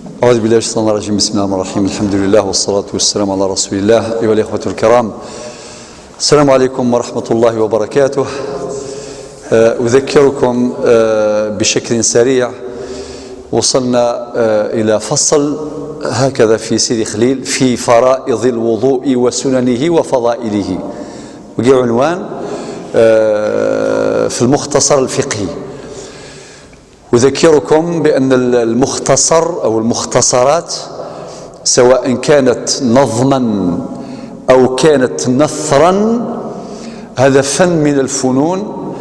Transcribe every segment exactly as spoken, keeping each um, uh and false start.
أعوذ بالله من الشيطان الرجيم. بسم الله الرحمن الرحيم. الحمد لله والصلاة والسلام على رسول الله. أيها الإخوة الكرام، السلام عليكم ورحمة الله وبركاته. آه، أذكركم، آه، بشكل سريع، وصلنا، آه، إلى فصل هكذا في سيدي خليل في فرائض الوضوء وسننه وفضائله، وقي عنوان، آه، في المختصر الفقهي. أذكركم بأن ال-، المختصر أو المختصرات، سواء كانت نظما أو كانت نثرا، هذا فن من الفنون،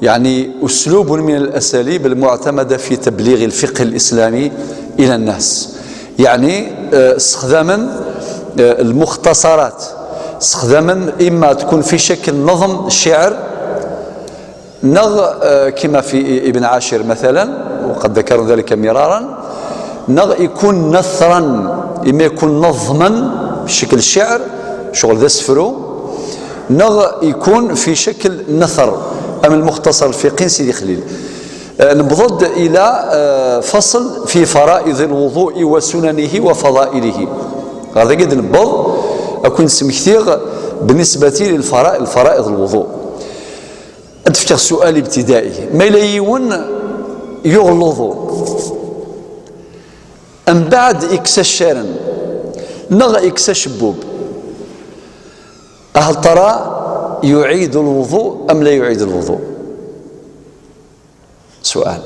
يعني أسلوب من الأساليب المعتمدة في تبليغ الفقه الإسلامي إلى الناس. يعني، آه، استخداما، آه، المختصرات، استخداما إما تكون في شكل نظم شعر، نغ، آه، كما في ابن عاشر مثلا، وقد ذكرنا ذلك مرارا، نغ يكون نثرا، إما يكون نظما بشكل شعر، شغل ذا سفرو، نغ يكون في شكل نثر، أما المختصر الفقهي سيدي خليل. آه، نبضد إلى، آه، فصل في فرائض الوضوء وسننه وفضائله. هذا قد نبض أكون سمكتيغ بالنسبة للفرائض، الفرائض الوضوء. أتفكر سؤال ابتدائي: ما إلا يون يغلظ أم بعد إكسى الشارن نغ إكسى شبوب، هل ترى يعيد الوضوء أم لا يعيد الوضوء؟ سؤال.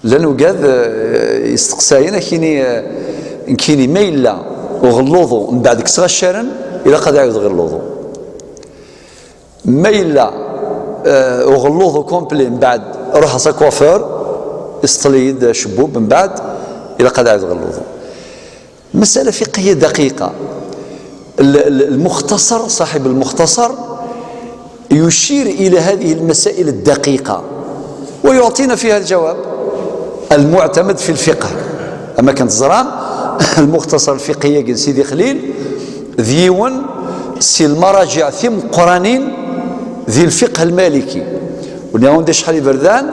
لأنه قاعد، آه، يستقساين كيني، آه، كيني ما إلا وغلوظو من بعد كسغ الشارن إلا قد يعيد غلوظو. ما إلا، آه، وغلوظو كومبلي من بعد روح سا كوافير، يسطليد شبوب من بعد إلا قد يعيد غلوظو. مسألة فقهية دقيقة. ال-، ال-، المختصر، صاحب المختصر يشير إلى هذه المسائل الدقيقة ويعطينا فيها الجواب المعتمد في الفقه. أما كنت زران المختصر الفقهي كان سيدي خليل ذيون سي المراجع ثم قرانين ذي الفقه المالكي. ونعاود شحال يبردان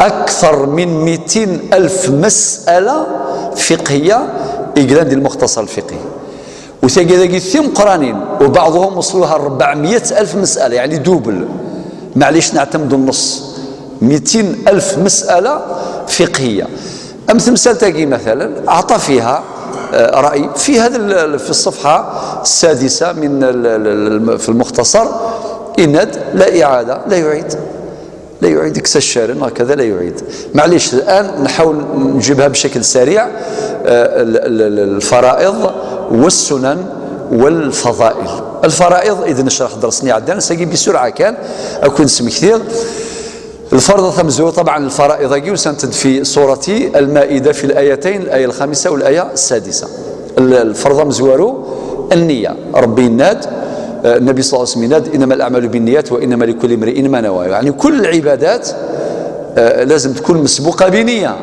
أكثر من ميتين ألف مسألة فقهية إقلان دي المختصر الفقهي. وتاقي ذاقي ثم قرانين، وبعضهم وصلوها أربعمية ألف مسألة، يعني دوبل. معليش نعتمد النص، ميتين ألف مسألة فقهية. أم تمثال تاقي مثلا أعطى فيها، آه، رأي في هذا ال-، في الصفحة السادسة من ال-، ال-، ال-، في المختصر: إناد لا إعادة، لا يعيد. لا يعيد كسا الشارن، هكذا لا يعيد. معليش، الآن نحاول نجيبها بشكل سريع. آه، ال-، ال-، ال-، الفرائض والسنن والفضائل. الفرائض إذا نشرح درسني عدان ساقي بسرعة كان أكون سمكثير. الفرض ثمزور طبعا الفرائض أجي وسنتد في سورة المائدة في الآيتين، الآية الخامسة والآية السادسة. ال-، الفرض مزوارو النية. ربي يناد، آه، النبي صلى الله عليه وسلم يناد: إنما الأعمال بالنيات وإنما لكل امرئ ما نوى. يعني كل العبادات، آه، لازم تكون مسبوقة بنية.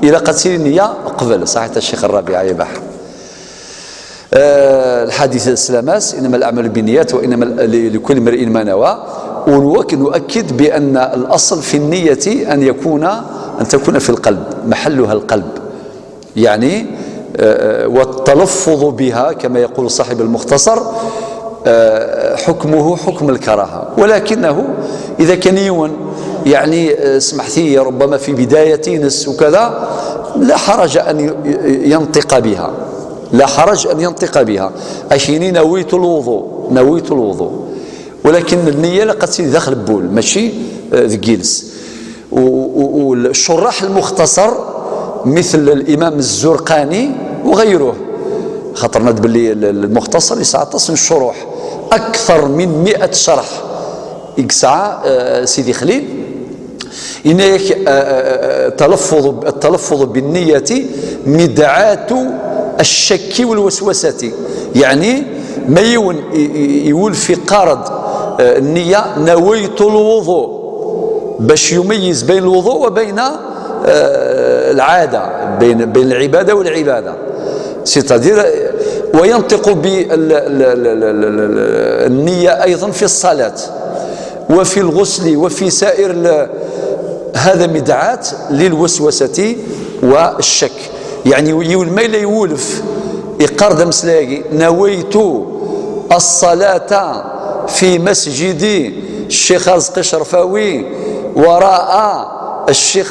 إلا قد سير النية قبل، صحيح الشيخ الرابعة يا بحر. آه، الحديث السلاماس: إنما الأعمال بالنيات وإنما ل-، لكل امرئ ما نوى. ونؤكد بأن الأصل في النية أن يكون، أن تكون في القلب، محلها القلب. يعني، آه، والتلفظ بها كما يقول صاحب المختصر، آه، حكمه حكم الكراهة، ولكنه إذا كان يون، يعني، آه، سمحتي ربما في بداية نس وكذا، لا حرج أن ي-، ينطق بها، لا حرج أن ينطق بها. أشيني نويت الوضوء، نويت الوضوء، ولكن النية لا قد سيدي داخل البول، ماشي، آه، ذي جيلس. و-، و-، والشراح المختصر مثل الإمام الزرقاني وغيره، خاطرنا باللي ال-، المختصر يسعى تصل الشروح، أكثر من مائة شرح يسعى، آه، سيدي خليل. إنك، آه، آه، آه، تلفظ، التلفظ بالنية مدعاة الشك والوسوسة. يعني ما يون ي-، ي-، يول في قارض، آه، النية: نويت الوضوء، باش يميز بين الوضوء وبين، آه، العادة، بين، بين العبادة والعبادة. C'est-à-dire، وينطق بالنية أيضا في الصلاة وفي الغسل وفي سائر ال-، هذا مدعاة للوسوسة والشك. Yeɛni yiwen ma yella iwulef, iqqar-d ameslay-agi: nawaytu as-salata fi masjidi Ccix Arezqi Cerfawi wara'a Ccix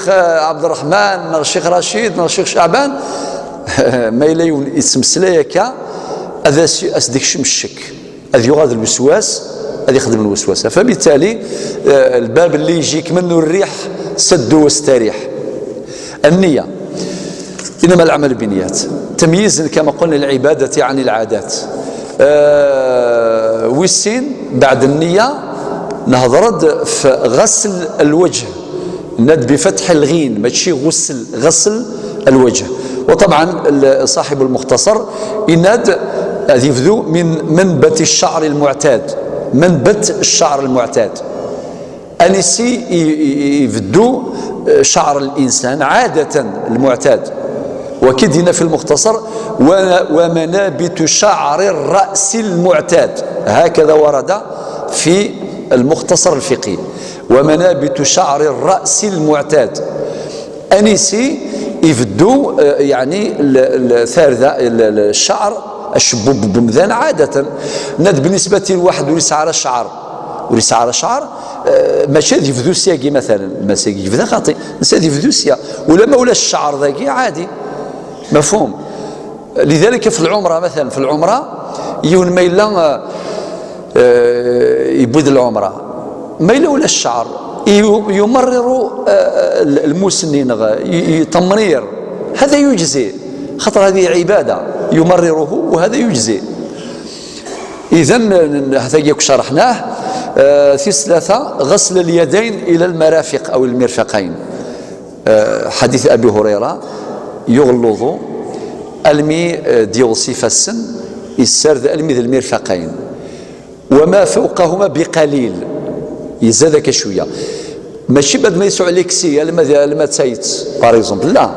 Ɛebderreḥman neɣ Ccix Racid neɣ Ccix Ceɛban. Ma yella yiwen yettmeslay akka, ad as-, as-d-ikcem ccek, ad yuɣal d lweswas, ad ixdem lweswas. Fabittali, eh, lbab اللي يجيك منه الريح سده واستريح. النية. إنما الأعمال بالنيات. تمييز كما قلنا للعبادة عن العادات. آه، ويسين بعد النية نهضرد في غسل الوجه. ناد بفتح الغين، ماشي غسل، غسل الوجه. وطبعا ال-، صاحب المختصر يناد هذه يبدو من منبت الشعر المعتاد، منبت الشعر المعتاد. أنسي ي-، ي-، يبدو شعر الإنسان عادة المعتاد. وكدنا في المختصر: و-، ومنابت شعر الرأس المعتاد، هكذا ورد في المختصر الفقهي: ومنابت شعر الرأس المعتاد. أنسي يبدو، آه، يعني ال-، ال-، ثار ذا ال-، ال-، الشعر، الشبوب بمذان عادة. ناد بالنسبة لواحد وليس على الشعر، وليس على الشعر، آه، ماشي هذه فدوسيا كي مثلا، ماشي هذه فدا خاطي، ماشي هذه فدوسيا. ولا ما ولا الشعر ذاكي عادي، مفهوم؟ لذلك في العمرة مثلا، في العمرة يون ما إلا، آه، آه، يبود العمرة، ما إلا ولا الشعر، ي-، يمرر، آه، المسن، ي-، ي-، تمرير، هذا يجزي، خاطر هذه عبادة، يمرره وهذا يجزي. إذن هذا ياك شرحناه. آه، في ثلاثة: غسل اليدين إلى المرافق أو المرفقين. آه، حديث أبي هريرة، يغلظ المي، آه، ديوصي فالسن، يسرد المي ذا المرفقين. وما فوقهما بقليل، يزادك شوية. ماشي بعد ما يسوع ليكسي، لما، لما تسيت، par exemple، لا.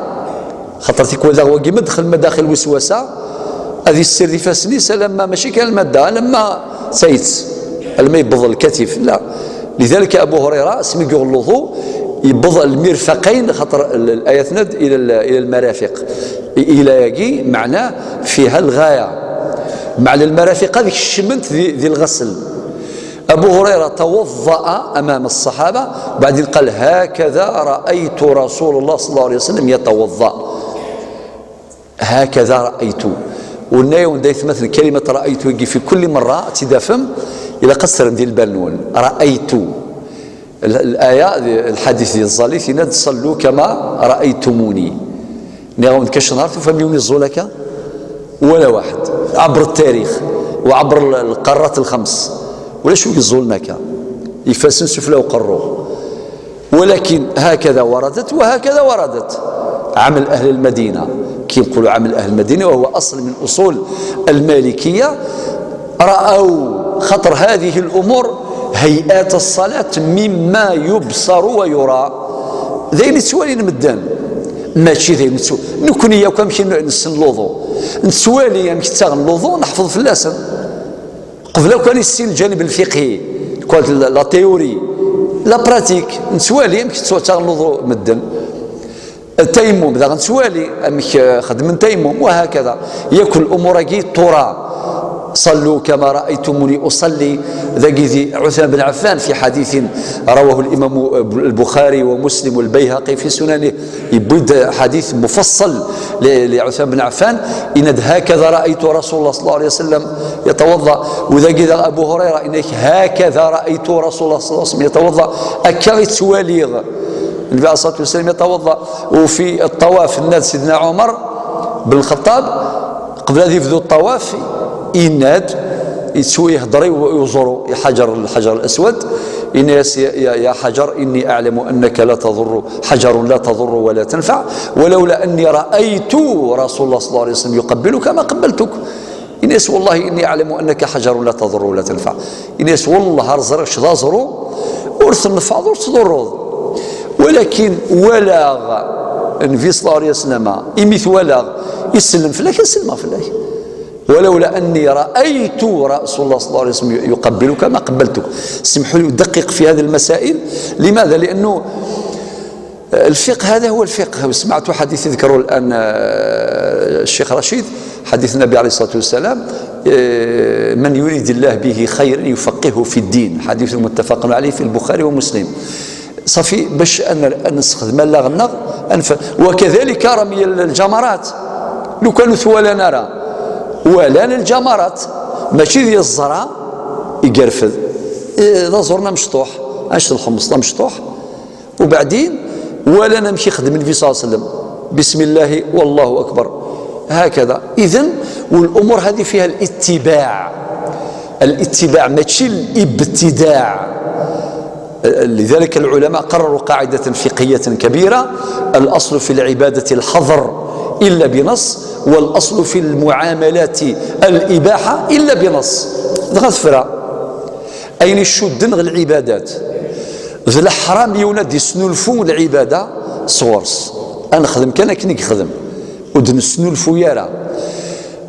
خاطر تيكون ذا هو كيما دخل مداخل وسوسة، هذه السر دي فاسني سلام، ما ماشي كان المادة، لما تسيت، لما يبض الكتف، لا. لذلك أبو هريرة سمي يغلظ، يبض المرفقين، خاطر ال-، الآية تند إلى ال-، إلى المرافق. إلى يجي معناه فيها الغاية. معنى المرافق هذيك الشمنت ذي، ذي الغسل. أبو هريرة توضأ أمام الصحابة، وبعدين قال: هكذا رأيت رسول الله صلى الله عليه وسلم يتوضأ. هكذا رأيت. والنايون دايت مثل كلمة رأيت يجي في كل مرة تدافم إلى قصر دي البنون. رأيت. ال-، الآية، الحديث ديال الزالي فينا: صلوا كما رأيتموني. نيغون كاش نهار فهم يوم يزولك ولا واحد عبر التاريخ وعبر ال-، القارات الخمس، ولا شو يزولناك يفاسن سفلى وقرو. ولكن هكذا وردت وهكذا وردت. عمل أهل المدينة، كي يقولوا عمل أهل المدينة، وهو أصل من أصول المالكية، رأوا خطر هذه الأمور، هيئات الصلاة مما يبصر ويرى. ذين تسوالي المدن، ماشي ذين تسو-، نكوني يا كم شي نسن لوضو. نسوالي يا مكتاغ لوضو، نحفظ في اللسن. قبل كان يسين الجانب الفقهي، كوال لا تيوري، لا براتيك، نسوالي يا مكتاغ لوضو مدن. التيمم، داغ نسوالي، أمك خدم تيمم، وهكذا. ياكل الأمور كي ترى. صلوا كما رأيتموني أصلي. ذاكي ذي عثمان بن عفان في حديث رواه الإمام البخاري ومسلم والبيهقي في سننه، يبد حديث مفصل ل-، لعثمان بن عفان، إن هكذا رأيت رسول الله صلى الله عليه وسلم يتوضأ. وذاكي ذا أبو هريرة، إنك هكذا رأيت رسول الله صلى الله عليه وسلم يتوضأ. أكا يتسواليغ النبي عليه الصلاة والسلام يتوضأ. وفي الطواف ناد سيدنا عمر بن الخطاب قبل أن يبدو الطواف، إناد يتسوي يهضر ويزور حجر، الحجر الأسود، إناس: يا، يا، يا حجر، إني أعلم أنك لا تضر، حجر لا تضر ولا تنفع، ولولا أني رأيت رسول الله صلى الله عليه وسلم يقبلك ما قبلتك. Ini-as: والله إني أعلم أنك حجر لا تضر ولا تنفع. Ini-as: والله ur ẓriɣ kečč d aẓru, ur tneffɛeḍ ur tḍurreḍ. ولكن walaɣ Nnbi صلى الله عليه وسلم, imi t-walaɣ isellem fell-ak, ad sellmeɣ fell-ak. ولولا أني رأيت رسول الله صلى الله عليه وسلم يقبلك ما قبلتك. اسمحوا لي أدقق في هذه المسائل. لماذا؟ لأنه الفقه هذا هو الفقه. وسمعت حديث يذكره الآن، آه، الشيخ رشيد، حديث النبي عليه الصلاة والسلام: آه، "من يريد الله به خيرا يفقهه في الدين"، حديث متفق عليه في البخاري ومسلم. صافي، باش أن، أن نستخدم لا غنغ، أنف-، وكذلك رمي الجمرات. لو كانوا ثوالا نرى ولان الجمرات، ماشي ديال الزرع يقرفذ. إيه، ذا زرنا مشطوح، اش الحمص ذا مشطوح. وبعدين، ولا انا مشي خدم النبي صلى الله عليه وسلم: "بسم الله والله اكبر". هكذا. اذن، والامور هذه فيها الاتباع. الاتباع ماشي الابتداع. لذلك العلماء قرروا قاعدة فقهية كبيرة: "الأصل في العبادة الحظر إلا بنص، والأصل في المعاملات الإباحة إلا بنص". دغا تفرا. Ayen icudden ɣer lɛibadat. D leḥram yiwen ad d-isnulfu lɛibada sɣur-s. Ad nexdem kan akken i yexdem. Ur d-nesnulfu ara.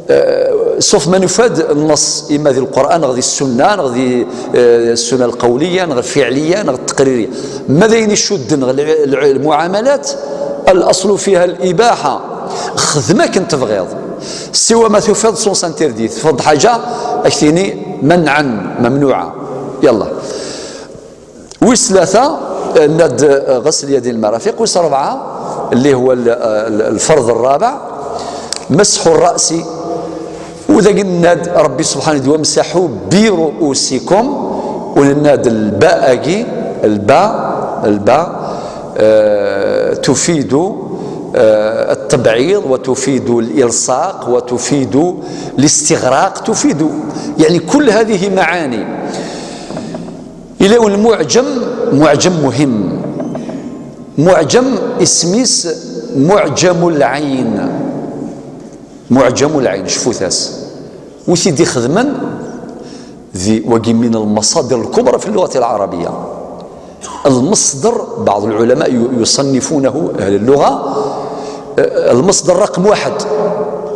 Eh, sauf ma nufa-d nneṣ, imma di Lqur'an, neɣ di Ssunna, neɣ di, eh, Ssunna lqawliya, neɣ lfiɛliya, neɣ teqririya. Ma d ayen icudden ɣer lɛ-, lɛ-, lmuɛamalat, الأصل فيها الإباحة. Xdem akken tebɣiḍ. Siwa ma tufiḍ sens interdit, tfeḍ ḥaǧa, ad k-tini منعا، ممنوعة. Yalla. Wis tlata, eh, nna-d, eh, غسل اليدين المرافق. Wis rebɛa, اللي هو ال-, ال-, الفرض الرابع، مسح الرأس. Wadagi nna-d Rebbi subḥanahu wa taɛala: "وامسحوا برؤوسكم". ونna-d الباء-agi، الباء، الباء، eh, تفيد, eh, التبعيض، وتفيد الإلصاق، وتفيد الاستغراق، تفيد، يعني، كل هذه معاني. Yella yiwen n lmuɛǧam, muɛǧam muhim. Muɛǧam, isem-is Muɛǧamu Lɛin. Muɛǧamu Lɛin, cfut-as. Wi t-id-ixedmen, di wagi min lmaṣadir lkubra fi lluɣat lɛarabiya. Lmeṣder, بعض العلماء ي-, يصنفونه, أهل اللغة, eh, lmeṣder raqem waḥed,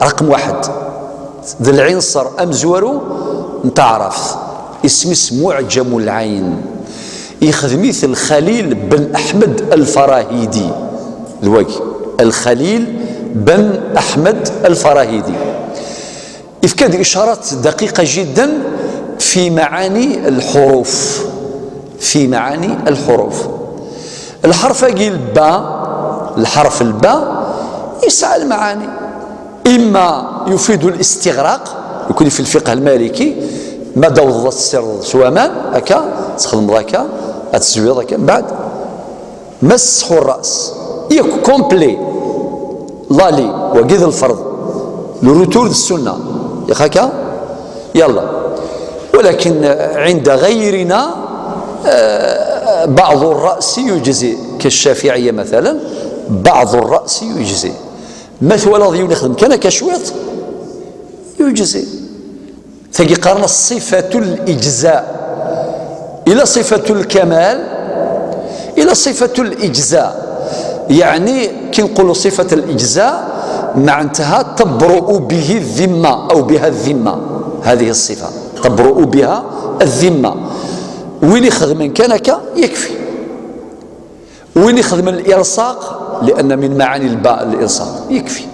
raqem waḥed. D lɛinṣer amezwaru n taɛrabt. Isem-is Muɛǧamu Lɛin. Ixdem-it Lxalil ben Ḥmed Lfarahidi. D wagi. Lxalil ben Ḥmed Lfarahidi. Ifka-d إشارات دقيقة جدا في معاني الحروف. في معاني الحروف. Lḥerf-agi lba, lḥerf lba, yesɛa lmaɛani. إما يفيد الاستغراق، يكون في الفقه المالكي، ma d-tawḍeḍ ad tessirdeḍ s waman, akka, txedmeḍ akka, ad tezwiḍ akka, mbeɛd, مسح الرأس. Yakk complet. Lali, wagi d lferḍ. Le retour d ssunna. Yak akka? Yalla. ولكن عند غيرنا, eh, بعض الرأس يجزئ. كالشافعية مثلا، بعض الرأس يجزئ. Ma twalaḍ yiwen ixdem kan akka cwiṭ, يجزئ. Tagi qqaren-as صفة الإجزاء. إلى صفة الكمال، إلى صفة الإجزاء. يعني كي نقولوا صفة الإجزاء، معناتها تبرؤ به الذمة أو بها الذمة. هذه الصفة تبرؤ بها الذمة. Win ixedmen kan akka, يكفي. Win ixedmen الإلصاق، لأن من معاني الباء الإلصاق، يكفي.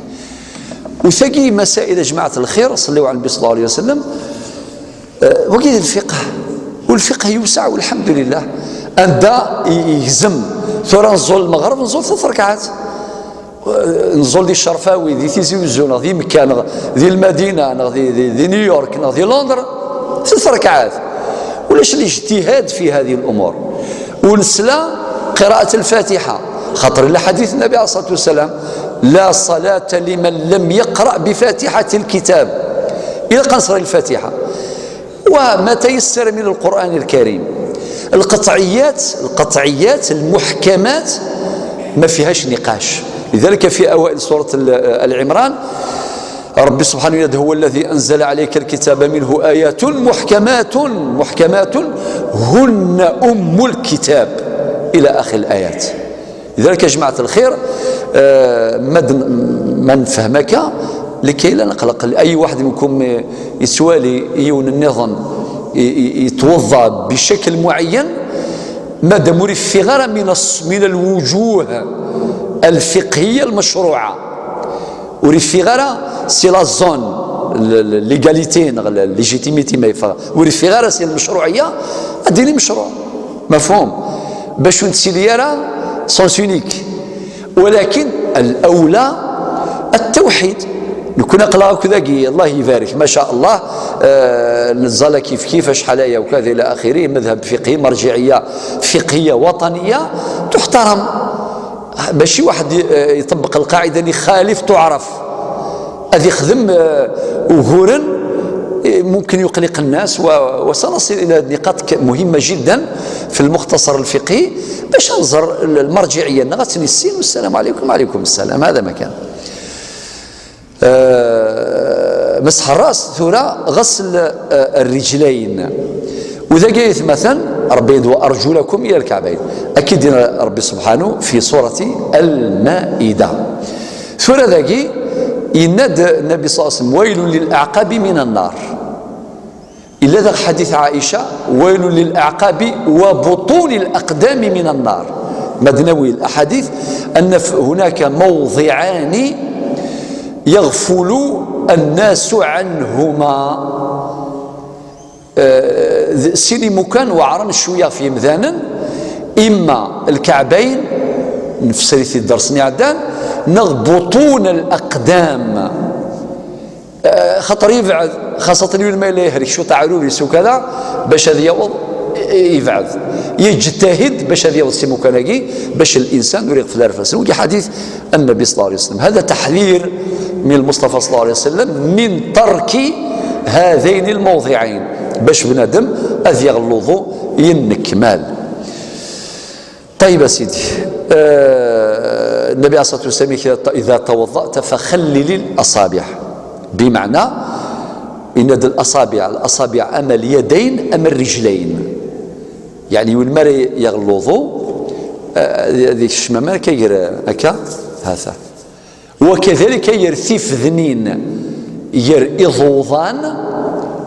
وثقي مسائل يا جماعة الخير، صلوا على النبي صلى الله عليه وسلم. Eh, wagi d lfiqh. Lfiqh yewseɛ, والحمد لله. Anda i-, yegzem. Tura nẓul lmeɣreb, nẓul tlata ṛekɛat. Eh, nẓul di Ccerfawi, di Tizi Uzzu, neɣ di Mekka, neɣ di Lmadina, neɣ di, di, di New York, neɣ di Londres, tlata ṛekɛat. Ulac الاجتهاد في هذه الأمور. Ur nesla قراءة الفاتحة، خاطر إلا حديث النبي عليه الصلاة والسلام: "لا صلاة لمن لم يقرأ بفاتحة الكتاب". إلا قنصر الفاتحة وما تيسر من القرآن الكريم. القطعيات، القطعيات المحكمات ما فيهاش نقاش. لذلك في أوائل سورة ال-، آل عمران، ربي سبحانه يقول: "هو الذي أنزل عليك الكتاب منه آيات محكمات، محكمات هن أم الكتاب"، إلى آخر الآيات. لذلك يا جماعة الخير، eh, ma d-, ma nefhem akka, لكي لا نقلق. أي واحد منكم يتوالي يون النظام ي-, ي-, يتوضأ بشكل معين، مادام ur yeffiɣ ara من الص-، من الوجوه الفقهية المشروعة. Ur yeffiɣ ara si la zone, l-, l-, l'égalité neɣ la légitimité ma yeffeɣ. Ur yeffiɣ ara si lmecruɛiyya, ad d-yini mecruɛ. Mafhum? Bac ur nettili ara sens unique. ولكن الأولى التوحيد. Nekni aql-aɣ akk dagi, Allah ibarik, ma sha Allah, eh, neẓẓal kif kif, acḥal aya ukad ila axiri, madhab fiqhi, marjiɛiyya fiqhiyya waṭaniyya, tuḥtaram. Mačči waḥed i-, eh, iṭebbeq lqaɛida-nni xalif tuɛraf. Ad ixdem, eh, uguren, eh, ممكن يقلق الناس و-، وسنصل إلى نقاط ك-، مهمة جدا في المختصر الفقهي باش نزر ال-، المرجعية نغتني السين والسلام عليكم وعليكم السلام. هذا ما كان. آه، مسح الرأس ثورة غسل، آه، الرجلين. وإذا قلت مثلا ربي يدوى أرجلكم إلى الكعبين، أكيد ربي سبحانه في سورة المائدة. Tura dagi, yenna-d Nnabi صلى الله عليه وسلم: "ويل للأعقاب من النار". Illa daɣ ḥadit Ɛaica: "ويل للأعقاب وبطون الأقدام من النار". Ma d-nawi laḥadit, anna f-, هناك موضعان يغفل الناس عنهما. Eh, d-, sin imukan weɛren cwiya ɣef yemdanen, imma lkeɛbayn, nefser-it-id ders-nni iɛeddan, neɣ بطون الأقدام. Eh, xaṭer yebɛed, xaṣaṭen yul ma yella yehlek cwiṭ aɛrur-is ukada, bac ad yaweḍ i-, i-, yebɛed. Yeǧtahid bac ad yaweḍ s imukan-agi, bac الإنسان ur iɣfel ara fell-asen. Wagi ḥadit النبي صلى الله عليه وسلم. هذا تحذير من المصطفى صلى الله عليه وسلم من ترك هذين الموضعين. Bac bnadem ad yaɣ luḍu yennekmal. طيب يا سيدي. آه، النبي عليه الصلاة والسلام: "إذا، إذا توضأت فخلل الأصابع". بمعنى، yenna-d الأصابع، الأصابع أما اليدين أما الرجلين. يعني، win mi ara yaɣ luḍu, آه، هذيك الشمامة كير هكا، هذا. وكذلك ger tifednin, ger iḍuḍan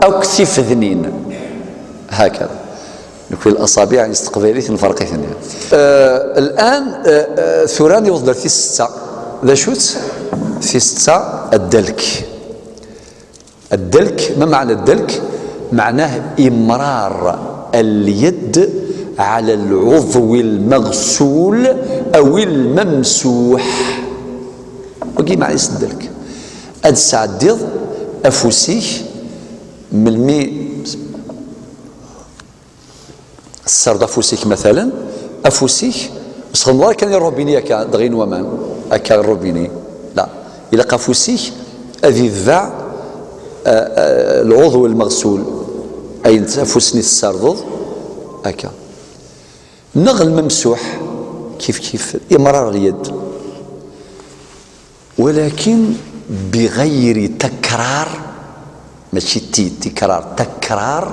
akked tifednin. هكذا. Nekni الأصابع s teqbaylit nferq-iten. آه، الآن، آه، آه، tura niweḍ-d ar tis setta. D acu-tt? Tis setta, الدلك. الدلك، ما معنى الدلك؟ معناه إمرار اليد على العضو المغسول أو الممسوح. Wagi meɛna-s الدلك. Ad tesɛeddiḍ afus-ik melmi Tessardeḍ afus-ik, مثلا, afus-ik, ur txedmeḍ ara kan i rrubini akka, dɣi n waman, akka rrubini. La, ilaq afus-ik ad yedbeɛ, ah, ah, العضو المغسول, ayen afus-nni tessardeḍ, akka. Neɣ الممسوح, kif kif, إمرار اليد. ولكن بغير تكرار، ماشي تي-، تكرار، تكرار،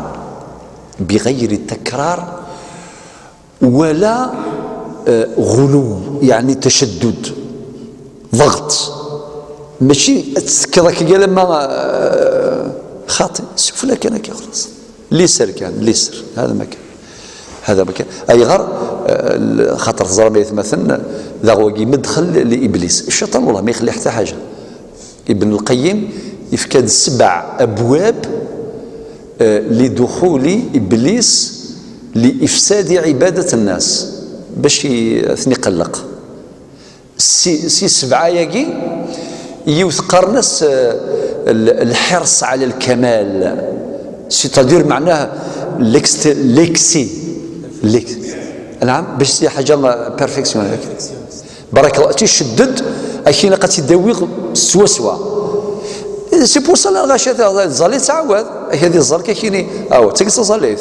بغير تكرار ولا، آه، غلو، يعني تشدد، ضغط. ماشي تسكر هكا لما، آه، خاطي، سفلى كان هكا خلاص. اليسر كان، اليسر، هذا ما كان. هذا ما كان. أيغر، آه، ال-، خاطر تزرب يتمثل، ذا هو يمدخل لإبليس. الشيطان والله ما يخلي حتى حاجة. ابن القيم يفكاد سبع أبواب، آه، لدخول إبليس لإفساد عبادة الناس، باش ي-، ثني قلق. سي، سي سبعة ياكي، يوث قرنس، آه، ال-، الحرص على الكمال. C'est-à-dire معناه l'ex-، l'excès. l'ex-، نعم، باش سي حاجة ما perfection هيك. بارك الله، تيشدد، أكينا قد تداوي سوا سوا. C'est pour ça لا غاشي تزالي تعاود، هذه الزال كايني، أو تقص زاليت.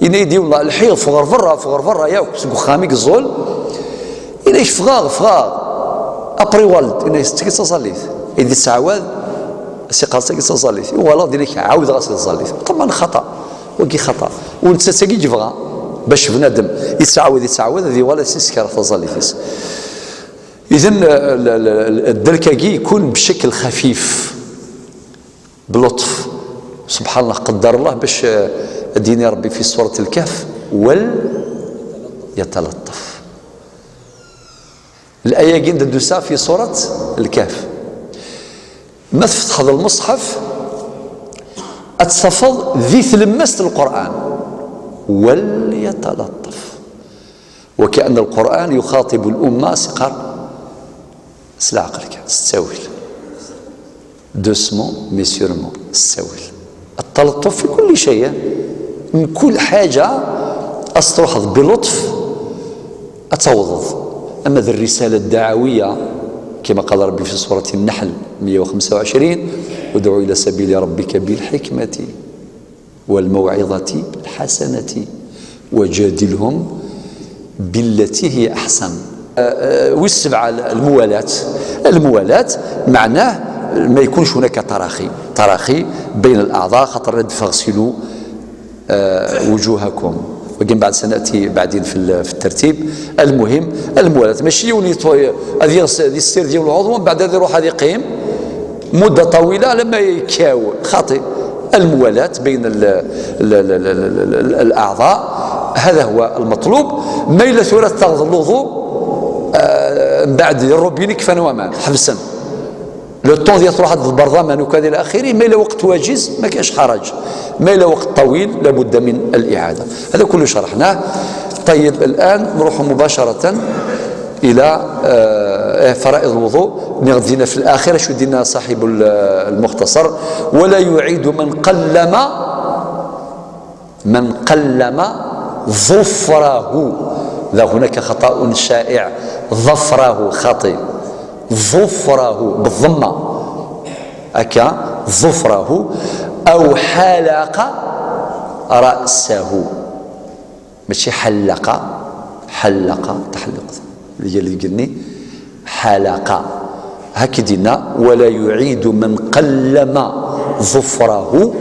Yenna-yi-d yiwen الحيض, ffeɣ ɣer berra, ffeɣ ɣer berra yakk, seg uxxam i yeẓẓul. Yenna-k ffɣeɣ, ffɣeɣ. Après uɣal-d, yenna-k tagi d taẓallit. I d-yettɛawad, as-iqqar tagi d taẓallit. Uɣaleɣ-d, yenna-k ɛawdeɣ-as i tẓallit. Ṭṭman xaṭa, wagi xaṭa. U netta d tagi i yebɣa, bac bnadem yettɛawad, yettɛawad, ad yuɣal ad s-isker ɣef tẓallit-is. Idan, l-, l-, l-, الدلك-agi يكون بشكل خفيف. بلطف. سبحان الله، قدر الله باش، آه، ديني ربي في سورة الكهف: "وليتلطف". L'aya-agi d-tusa fi surat Lkehf. Ma tfetḥeḍ lmuṣḥaf, ad tafeḍ di tlemmast n Lqur'an: "Wal yatalaṭṭaf." Wa ka'n Lqur'an yuxaṭib l'umma, s-iqqar: "S leɛqel kan, s ttawil. Doucement, mais sûrement, s ttawil." Ttalaṭṭuf fi kulli cay, mkul ḥaǧa, ad s-truḥeḍ bi luṭf, ad tawḍeḍ. Ama d rrisala ddaɛawiya, كما قال ربي في سورة النحل مية وخمسة وعشرين: "ادع إلى سبيل ربك بالحكمة والموعظة الحسنة وجادلهم بالتي هي أحسن". آه، آه، والسبعة الموالاة. الموالاة معناه ما يكونش هناك تراخي، تراخي بين الأعضاء، خاطر رد فاغسلوا، آه، وجوهكم، ومن بعد سنأتي بعدين في ال-، في الترتيب. المهم، الموالاة ماشي يولي يطوي-، هذه يغس-، هذه السير ديال العضو، ومن بعد هذه يروح هذه يقيم مدة طويلة لما يكاو. خاطئ. الموالاة بين ال ال ال ال ال ال الأعضاء، هذا هو المطلوب. ما إلا ثورة تاخذ الوضوء، آه، من بعد الروبيني كفان ومان حبسا. لو طون ديال تروح هاد البرضمان وكذا إلى آخره، ما إلا وقت واجز ما كاش حرج، ما إلا وقت طويل لابد من الإعادة. هذا كله شرحناه. طيب، الآن نروح مباشرة إلى، آه، فرائض الوضوء. نغدينا في الآخرة شو دينا صاحب ال-، المختصر: "ولا يعيد من قلم، من قلم ظفره". لا، هناك خطأ شائع، ظفره خاطئ، ظفره بالضمة، هكا، ظفره، "أو حلق رأسه". ماشي حلق، حلق، تحلق. اللي قال، اللي قالني حلق. هكي دينا: "ولا يعيد من قلم ظفره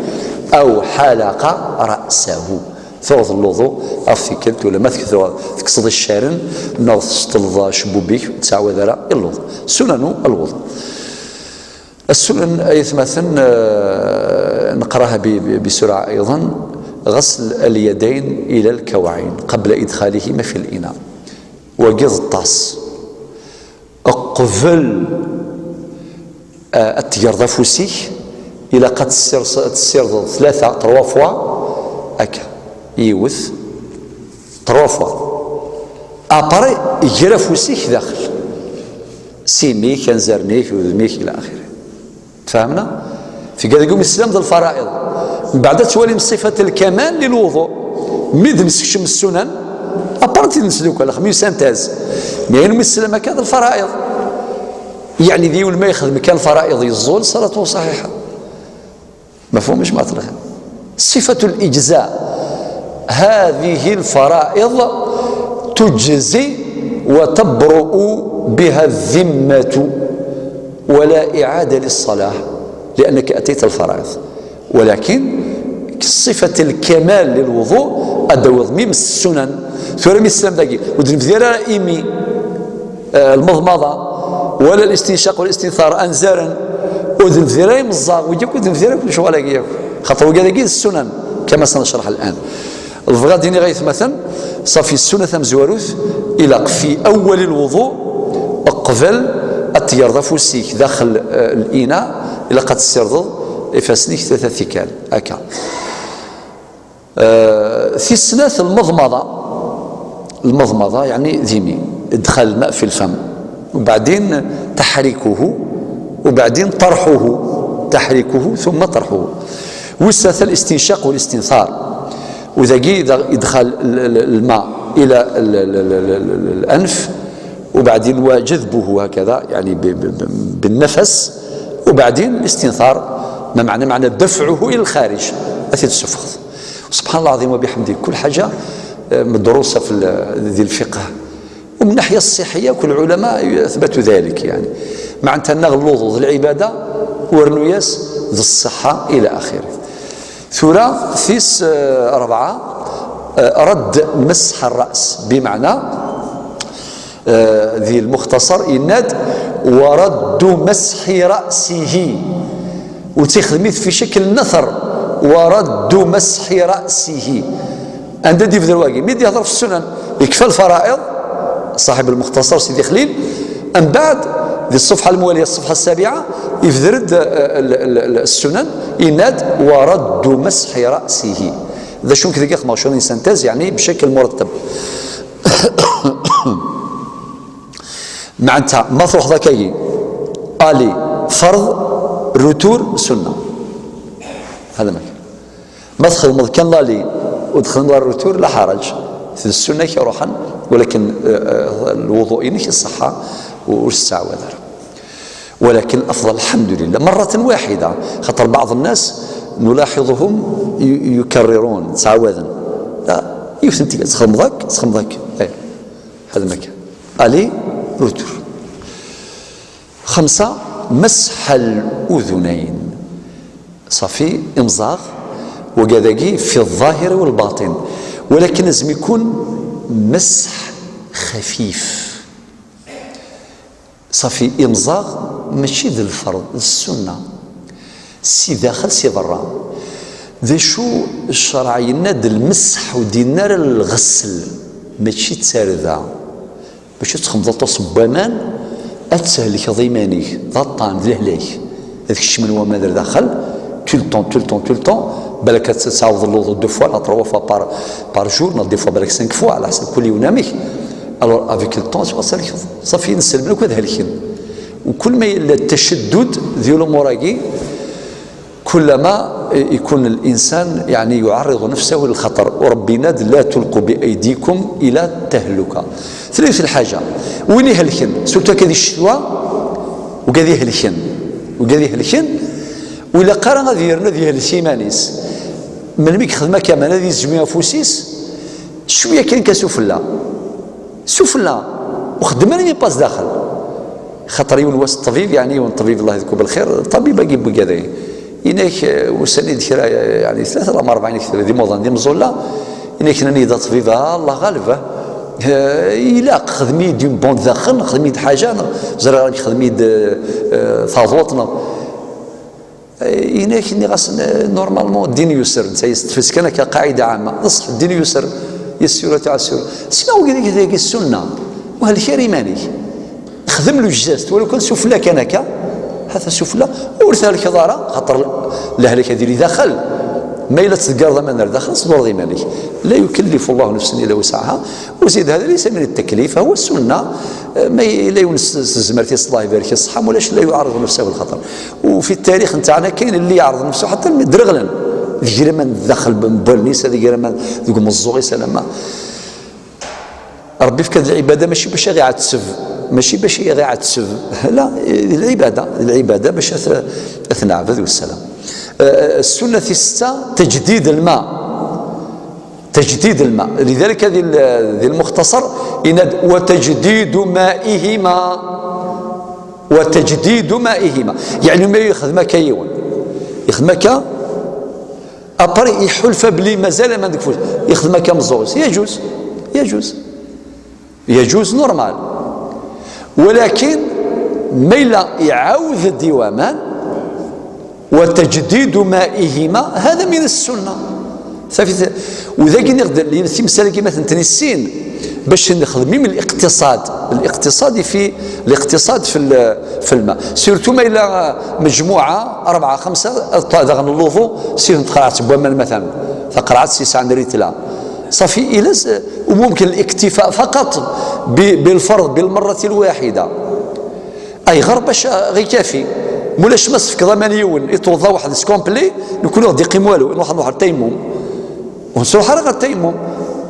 أو حلق رأسه". ثورة الوضوء، أو في كلت ولا ما تكثر، تكسض الشارن، نغ تسطلض شبوبيك، تسعوذ راه الوضوء. سنن الوضوء. السنن أي ثماثن، آه، نقراها ب-، ب-، بسرعة أيضا. غسل اليدين إلى الكوعين قبل إدخالهما في الإناء. وقيض الطاس. قبل، آه، التجرد فوسيك، إلا قد تسير، تسير ثلاثة، trois fois، هكا. يوث، trois fois. أبري، يجرى فوسيك داخل. سيميك، أنزرنيك، وذميك، إلى آخره. تفهمنا؟ في قال يقوم الإسلام ذا الفرائض. من بعد توالي من صفة الكمال للوضوء. ميد مسكشم السنن. أبرتي نسلوك على خميس سنتاز. مي غير مسلم هكذا الفرائض. يعني ذي ما يخدم كان فرائض يزول صلاته صحيحة. مفهوم؟ مش معطلها. صفة الإجزاء. هذه الفرائض تجزي وتبرؤ بها الذمة، ولا إعادة للصلاة لأنك أتيت الفرائض. ولكن صفة الكمال للوضوء أدوض ميم السنن. ثورة من السلام داكي. ودن في ذيرا إيمي. آه، المضمضة ولا الاستنشاق والاستنثار أنزارا. أذن في ذراي مزاغ ويجيك أذن في ذراي كل شغل ياك. خاطر وقال لك السنن كما سنشرح الآن. الفغاديني غيث مثلا صافي السنة مزواروث إلى في أول الوضوء قبل التيار ذا فوسيك داخل، آه، الإناء إلى قد السردض إفاسنيك ثلاثة ثيكال هكا. آه، في السنات المضمضة، المضمضة يعني ذيمي إدخال الماء في الفم، وبعدين تحريكه، وبعدين طرحه، تحريكه ثم طرحه. والثالثة الاستنشاق والاستنثار، وذاقي إذا إدخال ال-، ال-، الماء إلى ال-، ال-، ال-، ال-، ال-، الأنف، وبعدين وجذبه هكذا يعني ب-، ب-، ب-، بالنفس، وبعدين الاستنثار، ما معنى، معنى دفعه إلى الخارج، أثيت السفخ. سبحان الله العظيم وبحمده، كل حاجة، آه، مدروسة في ال-، ذي الفقه. ومن الناحية الصحية كل العلماء أثبتوا ذلك، يعني. معناتها نغلوظ العبادة ورنوياس ذي الصحة إلى آخره. ثورة ثيس، آه، أربعة، آه، رد مسح الرأس، بمعنى، آه، ذي المختصر إناد: "ورد مسح رأسه". وتخدميت في شكل نثر: "ورد مسح رأسه". عند ديف ذرواقي، ميدي يهضر في السنن، يكفى الفرائض، صاحب المختصر سيدي خليل، Mbeɛd, di ṣṣefḥa lmuwaliya, ṣṣefḥa ssabɛa, ibder-d, eh, l-, l-, l-, ssunan, yenna-d: "Wa raddu masḥi ra'sihi." D acu nekk deg ixemɣ cwiṭ n synthèse, yeɛni bcakl muretteb. Meɛna ma truḥeḍ akkagi, aller, ferḍ, retour, sunna. Hada ma kan. Ma txedmeḍ kan l'aller ur txedmeḍ ara retour, la ḥaraǧ. D ssunan i iruḥen, walakin, eh, eh, lwuḍu-inek iṣeḥḥa u-, ur tettɛawad ara. Walakin afḍal, lḥemdulillah, marratan waḥida, xaṭer baɛḍ nnas nulaḥiḍuhum yu-, yukarrirun, ttɛawaden. La, yiwet n tikkelt, txedmeḍ akk, txedmeḍ akk. Eh, hada ma kan. Aller, retour. Xemsa, مسح الأذنين. Ṣafi, imẓaɣ, wagad-agi في الظاهر والباطن. Walakin لازم يكون مسح خفيف. Ṣafi, imẓaɣ mačči d lferḍ, d ssunna. Si daxel, si berra. D acu ccṛeɛ yenna-d lmeṣḥ, ur d-yenna ara lɣesl, mačči d tarda. Bac ad txemḍeḍ aṭas n waman, ad thelkeḍ iman-ik, d aṭṭan, d lehlak. Ad kecmen waman ar daxel, tout le temps, tout le temps, tout le temps, balak ad tɛawdeḍ lwuḍu deux fois, neɣ trois fois par, par jour, neɣ des fois balak cinq fois, ɛla ḥsab kul yiwen amek. Alors, avec le temps, ad thelkeḍ. Ṣafi, inselmen akk ad helken. U kul ma yella taceddud di lumuṛ-agi, كلما يكون الإنسان يعني يعرض نفسه للخطر، وربي ينادي: "لا تلقوا بأيديكم إلى التهلكة". Tella yiwet n lḥaǧa, win ihelken, surtout akka di ccetwa, ugad ihelken, ugad ihelken, ur ilaq ara ad yernu ad yehlek iman-is. Melmi yexdem akka, meɛna ad yezwi afus-is, cwiya kan, ka sufella. Sufella, uxeddem armi pas daxel. Xaṭer yiwen wass ṭṭbib, yeɛni yiwen ṭṭbib, Allah yedku belxir, ṭṭabib-agi n wigad-agi, yenna-ak, eh, ussan-id kra, eh, yeɛni tlata la rebɛa, yenna-ak di muḍan d imeẓẓulla, yenna-ak, nnan-iyi-d aṭbib: "Ah, Allah ɣaleb, ah, eh, ilaq, xdem-iyi-d une bande daxel, xdem-iyi-d ḥaǧa, neɣ ẓriɣ amek, xdem-iyi-d, eh, eh, taḍuṭ, neɣ." Yenna-ak, nniɣ-asen, eh, normalement, ddin yusr, netta yestfes kan akka qaɛida ɛamma. D ṣṣeḥ, ddin yusr, yessura tuɛsur. Sima wigi deg dagi ssunna, u helk ar iman-ik. Xdem le geste, walaw kan sufella kan akka, hata sufella, ur thelkeḍ ara, xaṭer lehlak ad yili daxel. Ma yella tḍeggreḍ aman ar daxel, tḍurreḍ iman-ik. لا يكلف الله نفسا إلا وسعها. وزيد هذا ليس من التكليف، هو السنة. ما ي-، لا يونس الزمرتي، الله يبارك، الصحة، ولاش لا يعرض نفسه للخطر. وفي التاريخ نتاعنا كاين اللي يعرض نفسه حتى من درغلن. ذيك لما دخل بولنيس، هذيك لما ذوك مزوغي سلامة. ربي فكاد العبادة ماشي باش يغي عتسب، ماشي باش يغي عتسب. لا، العبادة، العبادة باش أث-، أثنعبد والسلام. آه، السنة الستة تجديد الماء. تجديد الماء. لذلك هذه ال-، هذه المختصر يناد: "وتجديد مائهما". وتجديد مائهما. يعني ما يخدم كيون. يخدم كا أبري يحلف بلي مازال ما عندك فلوس. يخدم كا مزوز. يجوز. يجوز. يجوز normal. ولكن ما إلا يعاود الديوامان، وتجديد مائهما هذا من السنة. صافي. وذاك نقدر لي في مسألة كيما تنتني السين باش نخدم من الاقتصاد، الاقتصاد في، الاقتصاد في ال-، في الماء. Surtout ما إلا مجموعة أربعة خمسة، هذا غنلوفو سيهم تقرعت بومان مثلا، تقرعت سيس عند ريتلا. صافي، إلا س-، وممكن الاكتفاء فقط ب-، بالفرض بالمرة الواحدة. أي غير باش غير كافي. مولاش ما سفك ضمان يون، يتوضا واحد سكومبلي، يكون غادي يقيم والو، نروح نروح للتيمم. ونسوح راه غير التيمم.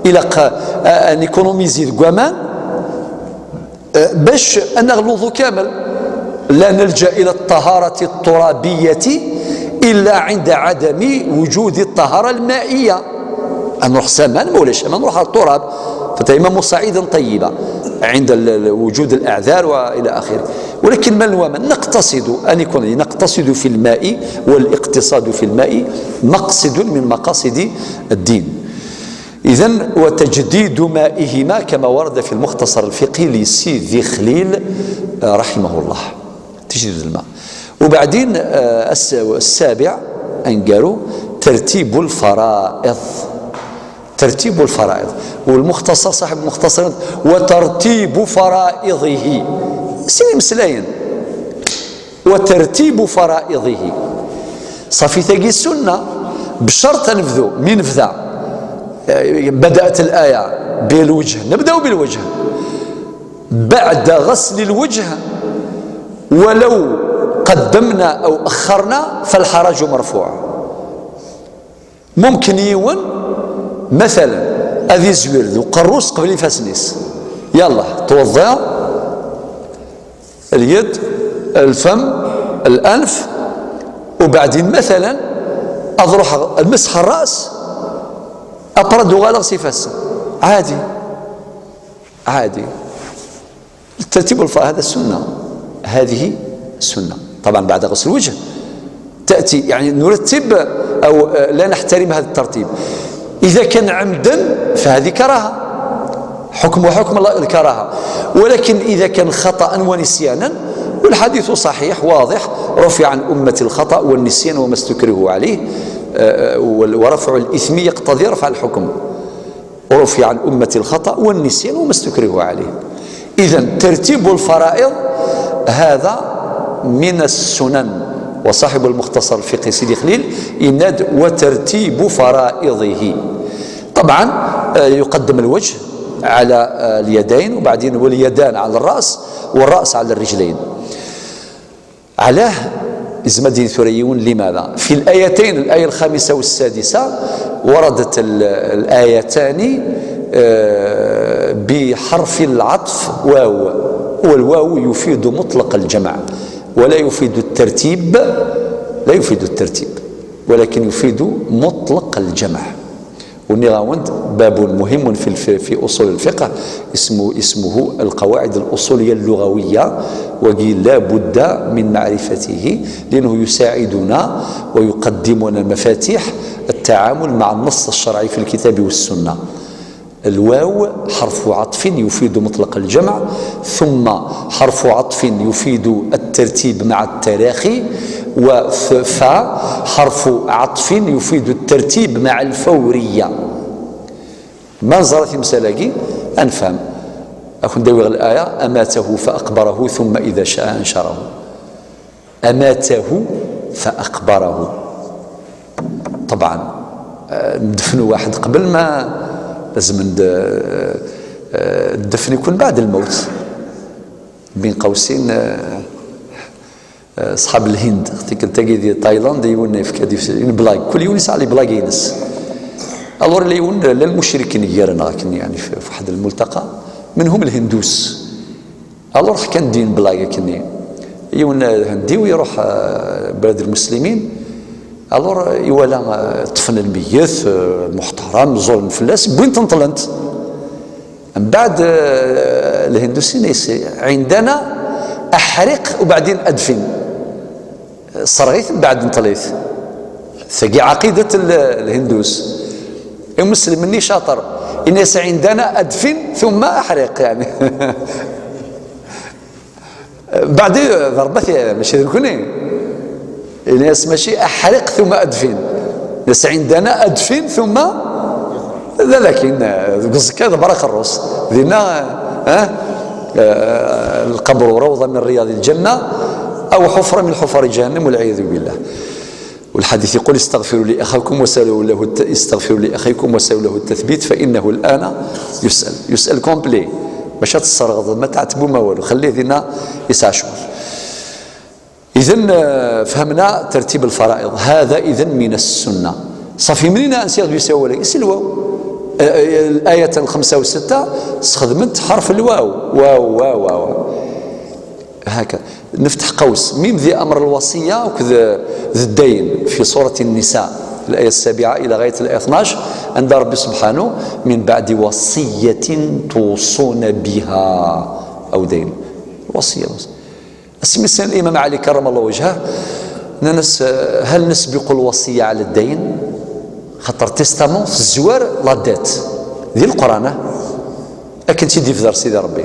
إلا ق-، آه، نيكونوميزي دكوامان، آه، باش أنا الوضوء كامل. لا نلجأ إلى الطهارة الترابية إلا عند عدم وجود الطهارة المائية. نروح سامان، مولاش ما نروح على التراب، فتيمموا صعيدا طيبا عند ال-، ال-، وجود الأعذار وإلى آخره. ولكن ما هو، نقتصد أن يكون، نقتصد في الماء، والاقتصاد في الماء مقصد من مقاصد الدين. إذن، وتجديد مائهما كما ورد في المختصر الفقهي لسيدي خليل، آه، رحمه الله. تجديد الماء. وبعدين، آه، الس-، السابع، أنقروا ترتيب الفرائض. ترتيب الفرائض. والمختصر، صاحب المختصر: "وترتيب فرائضه". Sin imeslayen. وترتيب فرائضه. صافي, tagi sunna. بشرط أن نبدو, mi nebda. بدأت الآية بالوجه, نبدأ بالوجه. بعد غسل الوجه ولو قدمنا أو أخرنا فالحرج مرفوع. ممكن yiwen, مثلا, ad izwir d uqerru-s qbel ifassen-is. يلا, توضا, اليد, الفم, الأنف, وبعدين مثلا أروح مسح الرأس, après ad uɣaleɣ s ifassen. عادي. عادي. الترتيب والف-، هذا السنة. هذه السنة. طبعا بعد غسل الوجه تأتي, يعني, نرتب أو, آه، لا نحترم هذا الترتيب. إذا كان عمدا فهذه كراهة, حكم وحكم الله الكراهة. ولكن إذا كان خطأ ونسيانا, والحديث صحيح واضح: رفع عن أمة الخطأ والنسيان وما استكرهوا عليه, آه، آه، ورفع الإثم يقتضي رفع الحكم. رفع عن أمة الخطأ والنسيان وما استكرهوا عليه. إذن ترتيب الفرائض هذا من السنن. وصاحب المختصر الفقهي سيدي خليل يناد: وترتيب فرائضه. طبعا, آه، يقدم الوجه على, آه، اليدين, وبعدين واليدان على الرأس, والرأس على الرجلين. علاه؟ يلزم دين ثريون. لماذا؟ في الآيتين, الآية الخامسة والسادسة, وردت ال-، الآيتان, آه، بحرف العطف واو, والواو يفيد مطلق الجمع ولا يفيد الترتيب, لا يفيد الترتيب, ولكن يفيد مطلق الجمع. ونغاوند باب مهم في الف-، في أصول الفقه, اسمه, اسمه القواعد الأصولية اللغوية, وقيل لا بد من معرفته لأنه يساعدنا ويقدم لنا مفاتيح التعامل مع النص الشرعي في الكتاب والسنة. الواو حرف عطف يفيد مطلق الجمع, ثم حرف عطف يفيد الترتيب مع التراخي, وفا حرف عطف يفيد الترتيب مع الفورية. ما نزرت مسألة أنفهم. أكون داوي الآية: أماته فأقبره ثم إذا شاء أنشره. أماته فأقبره. طبعا, آه، ندفنوا واحد قبل ما لازم ند-، آه، آه، الدفن يكون بعد الموت. بين قوسين, آه، آه، صحاب الهند, تيكل تاكي دي تايلاند, يون يفك هذه في une blague, كل يون يسعى لي blague ينس. Alors اللي يون لا المشركين يجارنا، لكن يعني في في واحد الملتقى منهم الهندوس. Alors كان دين blague كني. يون هندي ويروح, آه، بلاد المسلمين. Alors يولى, آه، طفن الميت, آه، محترم, ظلم فلاس, بوين تنطلنت. من بعد, آه، الهندوسي نيسي عندنا أحرق وبعدين أدفن. صرغيت من بعد نطليت. ثقي عقيدة ال-، الهندوس. المسلم مني شاطر. الناس عندنا أدفن ثم أحرق، يعني. بعد ضربة ماشي ذكني. الناس ماشي أحرق ثم أدفن. الناس عندنا أدفن ثم لا، لكن, آه، قصدك هذا برا خروص. دينا, آه، آه، القبر روضة من رياض الجنة أو حفرة من حفر جهنم والعياذ بالله. والحديث يقول: استغفروا لأخاكم وسألوا له الت-، استغفروا لأخيكم وسألوا له التثبيت فإنه الآن يسأل. يسأل complet. باش تسرغض ما تعتبوا ما والو. خليه دينا يسعى شغل. إذن, آه، فهمنا ترتيب الفرائض. هذا إذن من السنة. صافي, منين أنسيغ يساوي لك؟ سي الواو. آه، آه، الآية الخمسة والستة استخدمت حرف الواو. واو, واو, واو. هكا. نفتح قوس. ميم ذي أمر الوصية وكذا ذي الدين في سورة النساء، الآية السابعة إلى غاية الآية اثناش، عند ربي سبحانه: من بعد وصية توصون بها أو دين. وصية, وصية. اسمي سيدنا الإمام علي كرم الله وجهه, ننس, هل نسبق الوصية على الدين؟ خاطر testament في الزوار la dette. ذي القرآن, ها؟ أكن تيدي في دار سيدي ربي.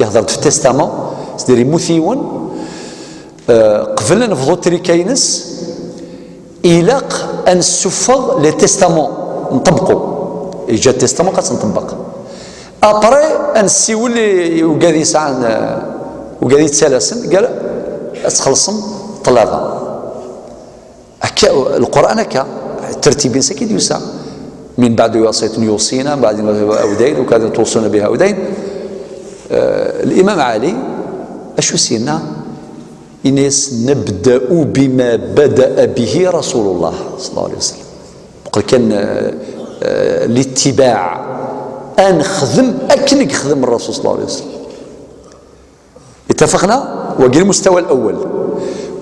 يهضر في testament, c'est-à-dire يموت يون, آه، قبل نفضو تريكاينس, إلاق أن نسفغ les testaments, نطبقو. يجا testament قاس نطبق. Après, أن نسيول لي وقاد يسعى, آه، Wigad yettalasen, qal ad txellṣem ṭṭlaba. Akka, Lqur'an akka, tertib-ines akka i d-yusa. من بعد وصية يوصينا، بعد أو دين، وكذا توصون بها أو دين. آه، الإمام علي، أشو سينا؟ إنس نبدأ بما بدأ به رسول الله صلى الله عليه وسلم. Meqqar kan, آه، آه، الاتباع. أن خدم أكنك خدم الرسول صلى الله عليه وسلم. اتفقنا؟ وقال المستوى الأول.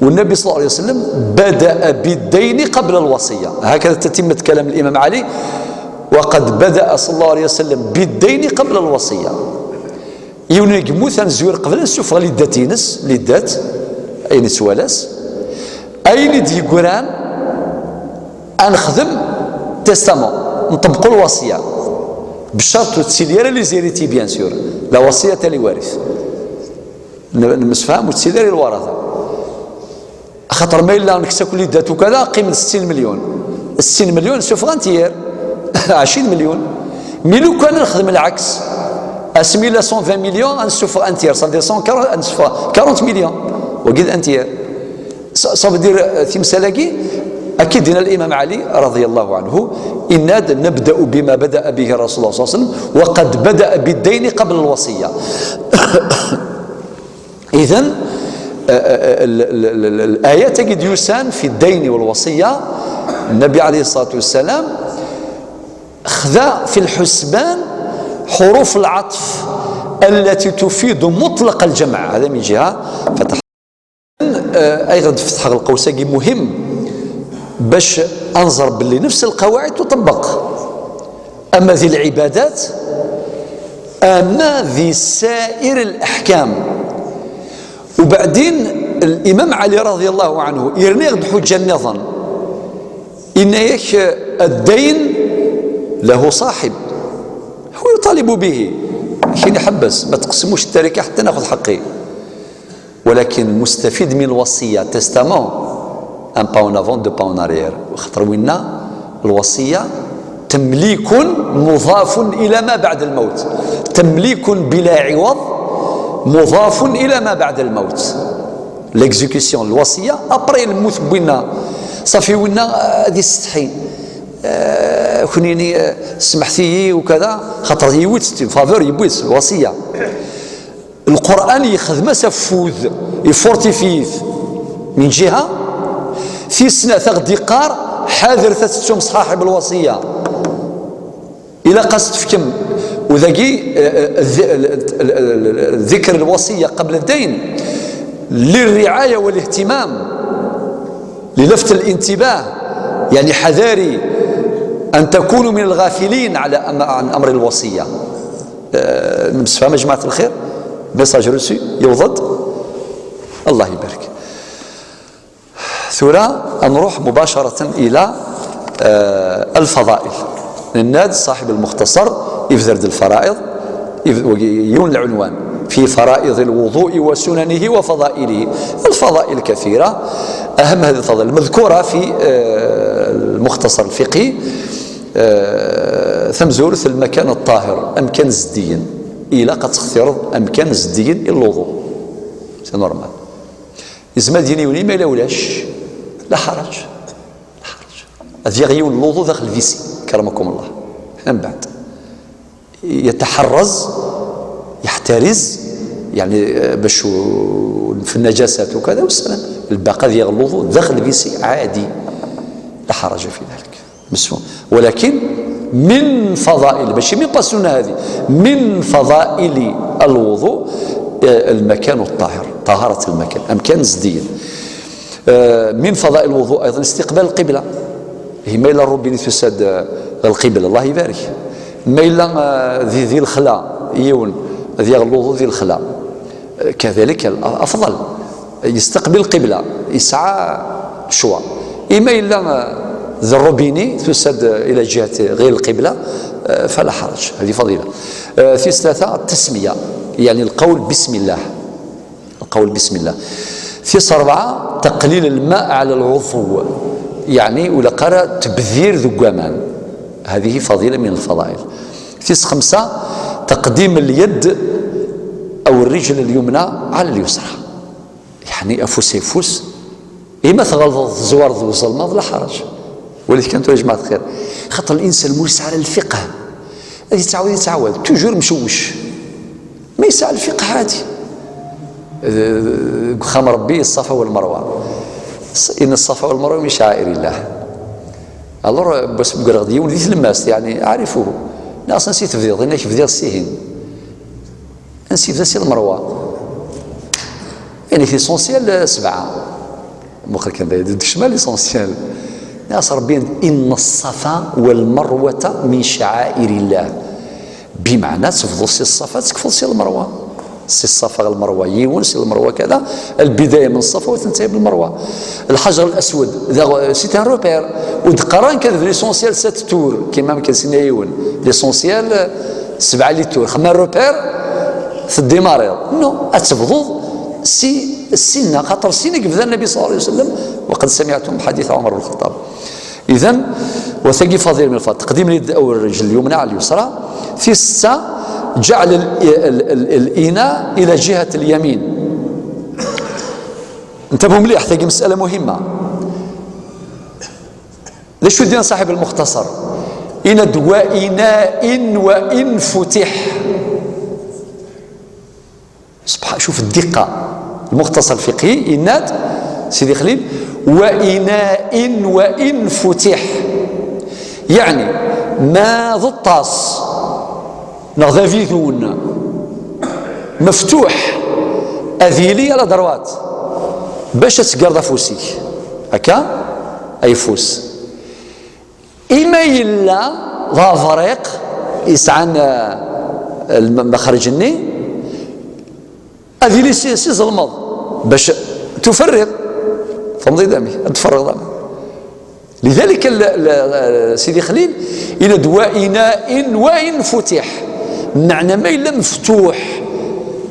والنبي صلى الله عليه وسلم بدأ بالدين قبل الوصية، هكذا تتمة كلام الإمام علي. وقد بدأ صلى الله عليه وسلم بالدين قبل الوصية. Yiwen yemmut, ad nezwir qbel ad nessufeɣ liddat-ines, liddat, ayen yettwalas, ayen i d-yeggran, ad nexdem testament, nṭebbeq lwasiya, bcart ur ttili ara les héritiers, bien sûr, la wasiyata li waris. N-, nemsefham ur ttili ara i lwarata. Axaṭer ma yella nekk akk liddat ukada, qqimen settin melyun. Settin melyun, sufeɣ un tiers. Ɛecrin melyun. Mi lukan ad nexdem lɛeks, asmi yella cent vingt millions, ad nessufeɣ un tiers, ça veut dire cent quarante, ad nessufeɣ quarante millions. Wagi d un tiers. Ça, ça veut dire, euh, timsal-agi, akka i d-yenna l'imam Ali, رضي الله عنه, yenna-d, نبدأ بما بدأ به رسول الله صلى الله عليه وسلم، وقد بدأ بالدين قبل الوصية. إذن, آه، آه، ال-، ال-، ال-، ال-، الآيات-agi d-yusan في الدين والوصية, النبي عليه الصلاة والسلام خذا في الحسبان حروف العطف التي تفيد مطلق الجمع. هذا من جهة. فتح-، آه، أيضا تفتح القوس-agi مهم باش أنظر باللي نفس القواعد تطبق. أما ذي العبادات، أما ذي سائر الأحكام. وبعدين الإمام علي رضي الله عنه يرنيغ بحجة النظام. إن يك الدين له صاحب، هو يطالب به. كاين يحبس، ما تقسموش التركة حتى ناخذ حقي. ولكن مستفيد من الوصية، testament، un pas en avant, deux pas en arrière. خاطر وينا الوصية تمليك مضاف إلى ما بعد الموت، تمليك بلا عوض مضاف إلى ما بعد الموت. L'exécution، الوصية، après الموت وينا صافي، وينا، آه، هذه الستحي، آه، كنيني، آه، سمحتي وكذا، خاطر يويت faveur، يبويت الوصية. القرآن يخدم-as afud، يفورتيفيت من جهة، tis snat ad ɣ-d-yeqqar حاذرت ad tettum صاحب الوصية. إلا قصد تفكم وذاقي، آه، آه، الذ-، ال-، ال-، ال-، ال-، ذكر الوصية قبل الدين للرعاية والاهتمام، للفت الانتباه، يعني حذاري أن تكونوا من الغافلين على أم-، عن أمر الوصية. آه، نمسفها يا جماعة الخير، message reçu يوضد. الله يبارك. ثورة نروح مباشرة إلى، آه، الفضائل. الناد صاحب المختصر يفذرد الفرائض، يف-، يون العنوان في فرائض الوضوء وسننه وفضائله. الفضائل كثيرة، أهم هذه الفضائل المذكورة في، آه، المختصر الفقهي، آه، ثمزورث المكان الطاهر، أمكان زديا. إلا قد تختار أمكان زديا للوضوء، c'est normal. يزمر ديني وني ما لا ولاش، لا حرج، لا حرج. هذا يغيون الوضوء داخل الفيسي، كرمكم الله. من بعد يتحرز، يحترز، يعني، آه، باش و-، في النجاسات وكذا والسلام. الباقي هذا يغلوظ داخل الفيسي عادي، لا حرج في ذلك. مسموح. ولكن من فضائل، ماشي من pas سنة هذه، من فضائل الوضوء، آه، المكان الطاهر، طهارة المكان، أمكان زديا. آه، من فضائل الوضوء أيضا استقبال القبلة. هي ما إلا الروبيني تسد، آه، القبلة، الله يبارك. ما إلا، آه، ذي، ذي الخلا، يون، ذي الوضوء ذي الخلا. آه، كذلك الأفضل يستقبل القبلة، يسعى شوى. إما إلا، آه، ذي الروبيني تسد إلى جهة غير القبلة، آه، فلا حرج، هذه فضيلة. آه، في ثلاثة التسمية، يعني القول بسم الله. القول بسم الله. Tis rebɛa, تقليل الماء على العضو، يعني ولا قرا تبذير ذو الجمان. هذه فضيلة من الفضائل. Tis xemsa, تقديم اليد أو الرجل اليمنى على اليسرى. يعني أفوس أفوس، إما تغلظ تزوار ذو الظلمة لا حرج. ولكن كانت يا جماعة الخير، خاطر الإنسان مو يسعى على الفقه، يتعاود يتعاود توجور مشوش، ما يسعى الفقه عادي. أه، خام ربي الصفا والمروة، إن الصفا والمروة من شعائر الله. الور بس بقرغ ديون دي تلماست، يعني أعرفه. ناس نسيت في ذي، ناس في ذي السهن. نسيت ذا سي المروة. يعني في ليسونسيال سبعة. مخر كان داير الشمال ليسونسيال. ناس ربي إن الصفا والمروة من شعائر الله. بمعنى تفضل سي الصفا تكفض سي المروة. سي الصفا المروة يون، سي المروة كذا. البداية من الصفا وتنتهي بالمروة. الحجر الأسود، سي ان روبير. ودقران كذا في ليسونسيال ست تور، كيما ما كان سينا يون. ليسونسيال سبعة لي تور. خما روبير، تديماريض. نو، أتفضل سي السنة، خاطر السنة قبل النبي صلى الله عليه وسلم، وقد سمعتم حديث عمر بن الخطاب. إذن، وثقي فضيلة من الفضل. تقديم اليد أو الرجل اليمنى على اليسرى. في ستة، جعل ال-، ال-، ال-، الإناء إلى جهة اليمين. انتبهوا مليح، ثقي مسألة مهمة. ليش يدينا صاحب المختصر؟ إن وإناء وإن فتح. سبحان، شوف الدقة. المختصر الفقهي يناد سيدي خليل: "وإناء وإن فتح". يعني ما ضطاس نغذا فيذون مفتوح أذيلي على دروات باش تسقر ذا فوسيك هكا أي فوس. إما يلا ضافريق يسعان، آه، الم-، مخرج الني، هذه لي سي، سي زلمض باش تفرغ، فهمتي دامي؟ تفرغ دامي. لذلك ال-، ال-، سيدي خليل، إلى دواء إناء وإن فتح، معنى ما إلا مفتوح،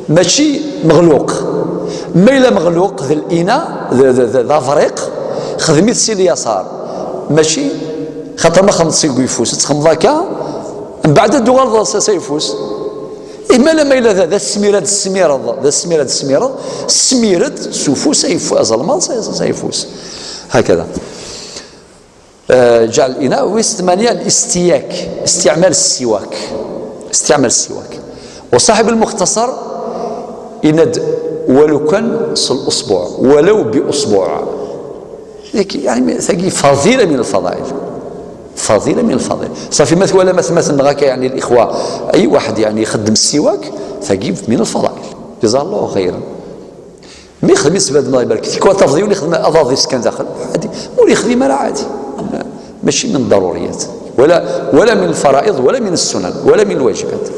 ماشي مغلوق. ما إلا مغلوق ذا الإناء، ذا، ذا، ذا، ذا فريق، خدمت سي اليسار، ماشي خاطر ما خمض سيكو يفوس، تخمض هكا، من بعد دوغال ضا سا يفوس. إما لما إلا ذا، ذا السميرة، السميرة، ذا السميرة، السميرة، سوفو سيفو، أزلمان سي-، سيفوس. هكذا. آه، جعل الإناء. ويس ثمانية الاستياك، استعمال السواك، استعمال السواك. وصاحب المختصر يند ولو كان صل أصبع، ولو بأصبع. ياك، يعني، ثقي فضيلة من الفضائل. فضيلة من الفضائل. صافي، مثلا، مثلا، مثلا، غاكا، يعني، الإخوة، أي واحد، يعني، يخدم السواك، ثقي من الفضائل. جزاه الله خيرا. مي يخدم يسبب الله يبارك فيك، وتفضي ولي يخدم أضافي سكان داخل، عادي. ولي يخدم راه عادي. ما-، ماشي من الضروريات. ولا، ولا من الفرائض، ولا من السنن، ولا من الواجبات.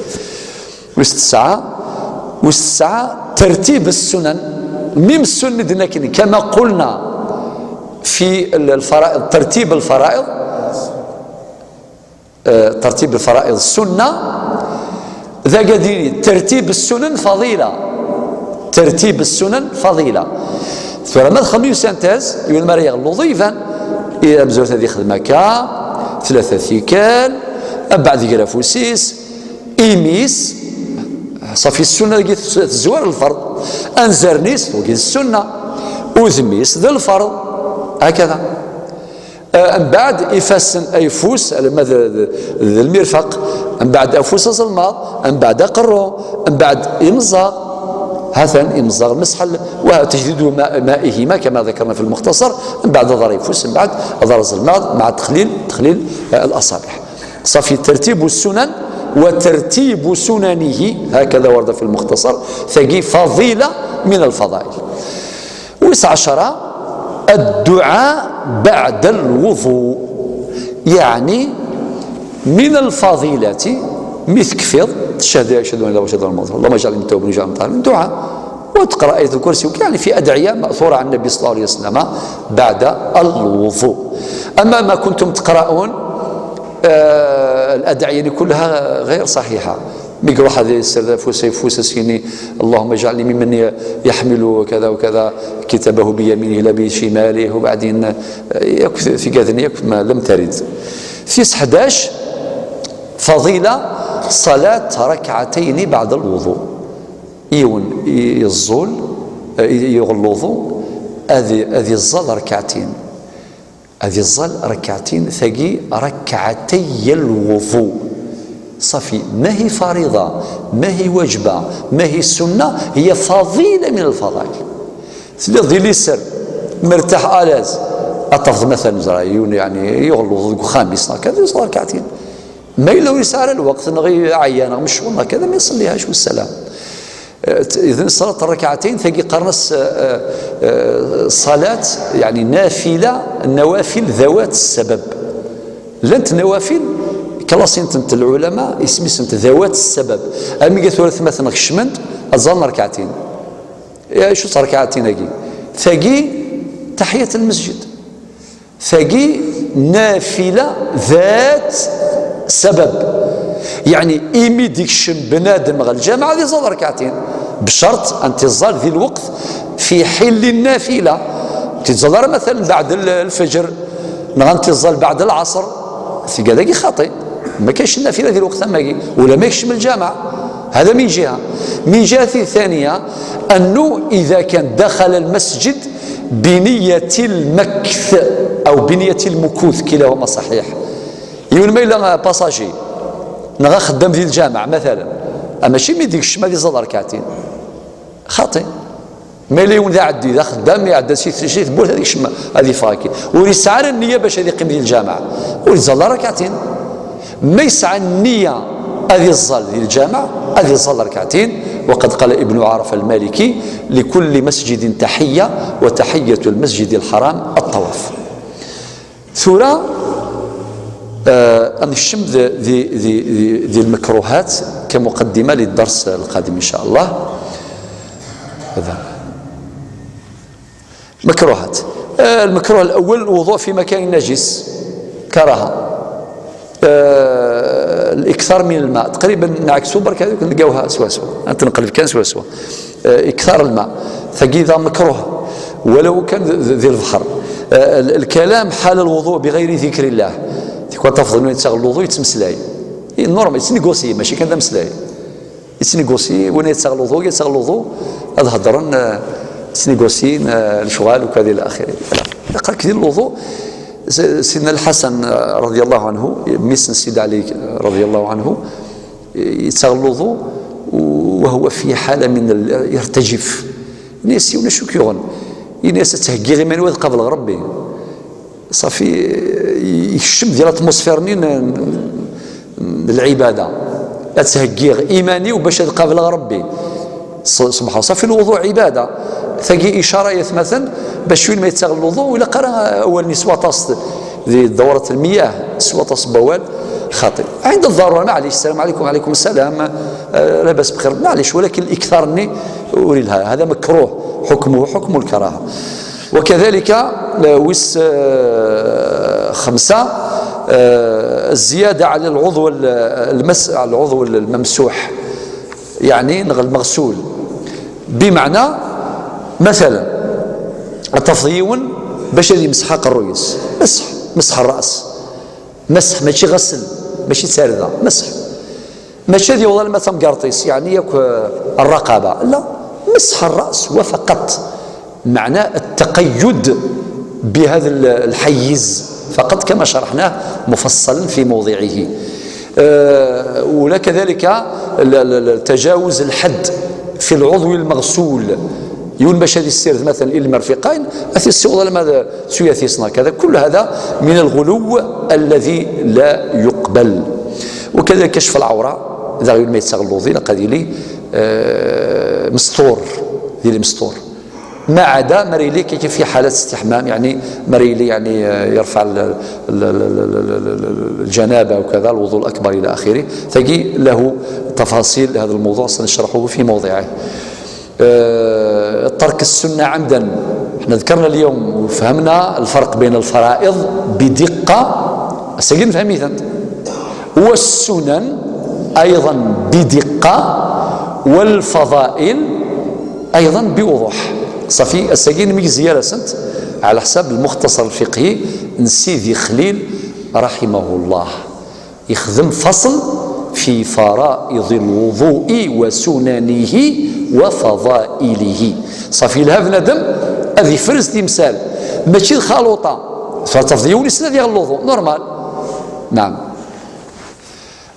وستسعة، وستسعة ترتيب السنن. ميم السنة دينا كاين، كما قلنا في ال-، الفرائض، ترتيب الفرائض، آه، ترتيب الفرائض السنة. ذا قديني ترتيب السنن فضيلة. ترتيب السنن فضيلة. ثم ما دخل يسانتاز، يقول ما ريغ الوظيفة. إذا مزورت هذه خدمة كا، ثلاثة ثيكال، أبعد يقرا فوسيس، إيميس، صافي السنة اللي تزوار الفرض. أنزرنيس، وقيت السنة. وذميس ذا الفرض. هكذا. آه، من بعد إفاسن أيفوس، على ما ذ-، ذ-، ذ-، المرفق. من بعد أفوس الظلماء، من بعد أقرو، من بعد إمزاغ. هذا إمزاغ المسحل، وتجديد ماء-، مائهما كما ذكرنا في المختصر. من بعد ضريفوس، من بعد ضرز الماء مع تخليل، تخليل، آه، الأصابع. صافي ترتيب السنن وترتيب سننه، هكذا ورد في المختصر، ثقي فضيلة من الفضائل. ويس عشرة، الدعاء بعد الوضوء، يعني من الفضيلة مي تكفيض، تشهد أشهد أن لا إله إلا الله، اللهم اجعلني من التوابين واجعلني من المتطهرين، الدعاء، وتقرأ آية الكرسي، يعني في أدعية مأثورة عن النبي صلى الله عليه وسلم بعد الوضوء. أما ما كنتم تقرؤون، آه، الأدعية يعني كلها غير صحيحة. ميك روح هذه السر فوسي فوسسيني، اللهم اجعلني ممن ي-، يحمل كذا وكذا كتابه بيمينه لا بشماله، وبعدين، آه، ياك في، في كذا ياك ما لم ترد. في حداش، فضيلة صلاة ركعتين بعد الوضوء. Yiwen i- yeẓẓul, eh, i- yuɣ lwuḍu, ad i- ad iẓẓal rkaɛtin. Ad iẓẓal rkaɛtin, tagi ركعتي الوضوء. صافي، ما هي فريضة، ما هي واجبة، ما هي سنة، هي فضيلة من الفضائل. Telliḍ di liser, مرتاح, à l'aise, ad tafeḍ مثلا زرا yiwen يعني يغلط deg uxxam-is, هكا يصلي ركعتين. ما إلا ويسعى على الوقت، نغي عيان، نغي مشغول، هكذا ما يصليهاش والسلام. آه، إذن صلاة الركعتين تجي قرنس، آه، آه، صلاة يعني نافلة، النوافل ذوات السبب. Llant nawafil, klassint n lɛulama, isem-isent ذوات السبب. Am iga tura tmatneɣ kecmen-d, ad ẓallen rkaɛtin. Acu-tt rkaɛtin-agi? Tagi, taḥiyat n lmesǧid. Tagi, nafila ذات سبب. Yeɛni, imi d-ikcem bnadem ɣer lǧameɛ, ad iẓẓal rkaɛtin. Bcert an tiẓẓal di lweqt, في حل النافلة. Tiẓẓal ara, مثلا, بعد الفجر. Neɣ ad tiẓẓal بعد العصر, tga dagi xaṭi. Ma كاينش النافلة di lweqt am wagi, ولا ما يكشم الجامع. هذا من جهة. من جهة ثانية، أنه إذا كان دخل المسجد بنية المكث أو بنية المكوث، كلاهما صحيح. Yiwen ma yella passager, neɣ axeddam di lǧameɛ, مثلا, a mačči mi d-ikcem ad iẓẓal rkaɛtin. Xaṭi. Ma yella yiwen d aɛeddi, d axeddam, iɛedda si, si tewwurt, ad ikcem, ad yeffeɣ akkin. Ur yesɛi ara nniya bac ad yeqqim di lǧameɛ. Ur iẓẓal ara rkaɛtin. Ma yesɛa nniya ad iẓẓal di lǧameɛ, ad iẓẓal rkaɛtin. وقد قال ابن عرفة المالكي: لكل مسجد تحية، وتحية المسجد الحرام الطواف. Tura, eh, ad nekcem di, di, di, di, di lmekruhat كمقدمة للدرس القادم إن شاء الله. هذا. مكروهات. Eh, المكروه الأول: الوضوء في مكان نجس. كراهة. Eh, الإكثار من الماء. تقريبا نعكسو برك هذوك، نلقاوها سوا سوا. تنقلب كان سوا سوا. Eh, إكثار الماء. Tagi d amekruh. ولو كان ذ-، ذ-، ذي البحر. Eh, ال-، الكلام حال الوضوء بغير ذكر الله. Tikwal tafeḍ win yettaɣ lwuḍu yettmeslay. Normal, yettnegosyi, mačči kan d ameslay. Yettnegosyi, win yettaɣ lwuḍu, yettaɣ lwuḍu, ad heddren, eh, yettnegosyin, eh, lecɣal, ukad إلى آخره. Aql-ak di lwuḍu, s-, Sidna Lḥasan, eh, رضي الله عنه, mmi-s n Sidi Ɛli, رضي الله عنه, yettaɣ lwuḍu, وهو في حالة من ال-، يرتجف. Ini-as, yiwen acu k-yuɣen? Ini-as, ad theggiɣ iman-iw ad qableɣ Rebbi. Ṣafi, yekcem di l'atmosphère-nni n, n, n lɛibada. Ad theggiɣ iman-iw bac ad qableɣ Rebbi. S-, subḥan, ṣafi, lwuḍu ɛibada. Tagi icara, ay atmaten, bac win ma yettaɣ lwuḍu, ur ilaq ara awal-nni s waṭas di dawrat lmiyah, s waṭas n wawal xaṭi. عند الضرورة, معليش, السلام عليكم, وعليكم السلام, eh, لاباس بخير, معليش, ولكن الإكثار-nni ur ilha. هذا مكروه، حكمه حكم الكراهة. وكذلك, eh, wis, eh, xemsa, eh, الزيادة على العضو ال-, المس-, على العضو الممسوح, يعني, neɣ المغسول. بمعنى, مثلا, ad tafeḍ yiwen bac ad yemseḥ aqerruy-is. مسح, مسح الرأس. مسح, mačči ɣasel, mačči d tarda. مسح. Mačči ad yewweḍ alamma d tamgerḍt-is, يعني, yakk, eh, الرقبة. لا, مسح الرأس وفقط. معناه التقيد بهذا ال-، الحيز فقط، كما شرحناه مفصلا في موضعه. Eh, ولا كذلك ال-، ال-، ال-, تجاوز الحد في العضو المغسول. Yiwen bac ad yessired, مثلا, i lmerfiqayn, ad t-yessiweḍ alamma d tuyat-is, كذا. كل هذا من الغلو الذي لا يقبل. وكذلك كشف العورة, daɣ yiwen ma yettaɣ lwuḍu, ilaq ad yili, eh, مسطور, ad yili مسطور. ما عدا ما يلي كي في حالة استحمام، يعني ما يلي يعني، آه، يرفع ال-، ال-، ال-، الجنابة وكذا، الوضوء الأكبر إلى آخره. تجي له تفاصيل هذا الموضوع سنشرحه في موضعه. آه، ترك السنة عمدا. احنا ذكرنا اليوم وفهمنا الفرق بين الفرائض بدقة. السجن فهميثا. والسنن أيضا بدقة، والفضائل أيضا بوضوح. صافي, ass-agi nmeyyez gar-asent على حساب المختصر الفقهي n Sidi Xlil رحمه الله. Yexdem فصل في فرائض الوضوء وسننه وفضائله. صافي، يلها بنادم هذه فرز تمثال، ماشي الخلوطة. فتفضي يونس الذي الوضوء نورمال. نعم.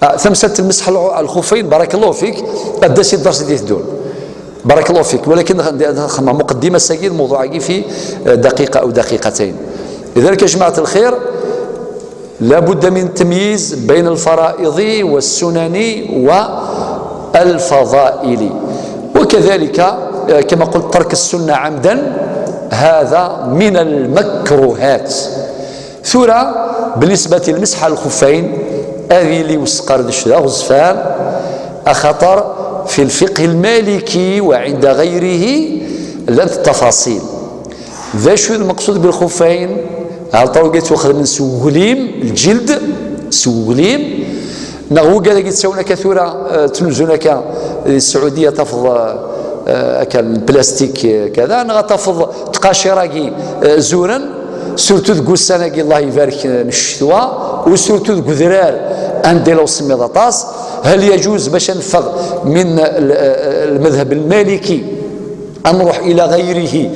آه، ثمسة المسح الع-، الخفين، بارك الله فيك. أدى سي الدرس دي تدون. بارك الله فيك، ولكن غندي أنا خدمة مقدمة ساكي الموضوع كي في، آه، دقيقة أو دقيقتين. لذلك يا جماعة الخير، لا بد من التمييز بين الفرائض والسنن والفضائل. وكذلك، آه، كما قلت، ترك السنة عمدا هذا من المكروهات. ثورة بالنسبة للمسح على الخفين، هذه اللي وسقر دشدا غزفان، أخطر في الفقه المالكي وعند غيره لدى التفاصيل. ذا شو المقصود بالخفين؟ هل طوقيت واخذ من سوغليم الجلد، سوغليم، نغوغا داكي تساونا كثورة، آه، تنزونا كا السعودية تفض، آه، آه، كان بلاستيك، آه، كذا، نغا تفض تقاشيراكي، آه، زورا، سورتو ذ قوساناكي الله يبارك، آه، الشتوى، وسورتو ذ قذرار، عندي لو سميض طاس. هل يجوز باش نفغ من ال-، آه، المذهب المالكي أن نروح إلى غيره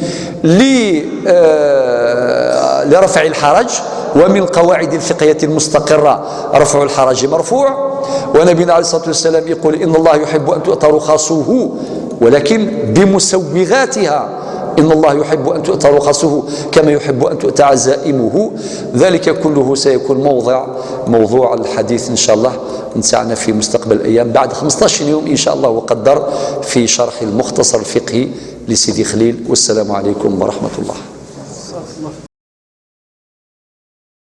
ل-، آه، لرفع الحرج؟ ومن القواعد الفقهية المستقرة رفع الحرج مرفوع، ونبينا عليه الصلاة والسلام يقول: "إن الله يحب أن تؤتى رخصه، ولكن بمسوغاتها". إن الله يحب أن تؤتى رخصه كما يحب أن تؤتى عزائمه. ذلك كله سيكون موضع، موضوع الحديث إن شاء الله نتاعنا في مستقبل الأيام، بعد خمسطاش يوم إن شاء الله وقدر، في شرح المختصر الفقهي لسيدي خليل. والسلام عليكم ورحمة الله.